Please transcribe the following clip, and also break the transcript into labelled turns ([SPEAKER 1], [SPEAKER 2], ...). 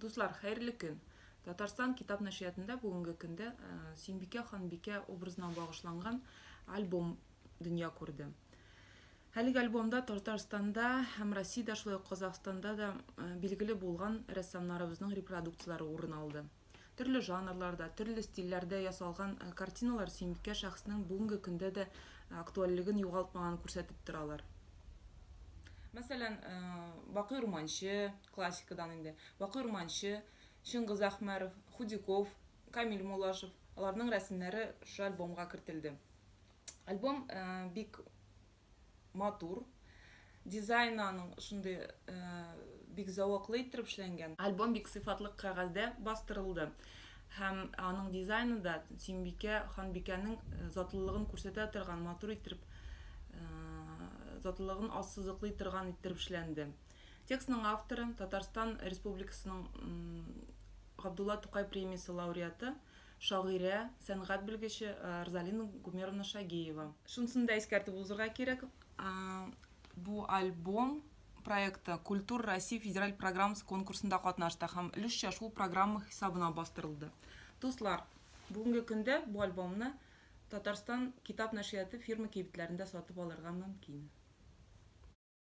[SPEAKER 1] Дуслар, хәерле көн! Татарстан китап нәшриятында бүгенге көндә Сөембикә ханбикә образына багышланган альбом дөнья күрде. Әлеге альбомда Татарстанда һәм Россиядә, шулай ук Казахстанда да билгеле булган рәссамнарыбызның репродукцияләре урын алды. Төрле жанрларда, төрле стильләрдә ясалган картиналар Сөембикә шәхесенең бүгенге көндә дә актуальлеген югалтмаганын күрсәтеп торалар. Мәсәлән, Бакый Урманче, классикадан инде, Бакый Урманче, Чыңгыз Әхмәров, Худяков, Камил Муллашев, аларның рәсемнәре шушы альбомга кертелде. Альбом бик матур. Дизайны аның шундый бик зәвыклы иттереп эшләнгән. Альбом бик сыйфатлы кәгазьдә бастырылды. Һәм аның дизайны да Сөембикә ханбикәнең затлылыгын күрсәтә торган матур иттереп, затлылыгын ассызыклый торган иттереп эшләнде. Текстның авторы, Татарстан Республикасының Габдулла Тукай премиясе лауреаты, шагыйрә, сәнгать белгече Рзалина Гумеровна Шагиева. Шунысын да искәртеп узырга кирәк, бу альбом проекты Культура России федераль программасы конкурсында катнашты һәм өлешчә шул программа хисабына бастырылды. Дуслар, бүгенге көндә бу альбомны Татарстан китап нәшрияты фирма кибетләрендә сатып алырга мөмкин.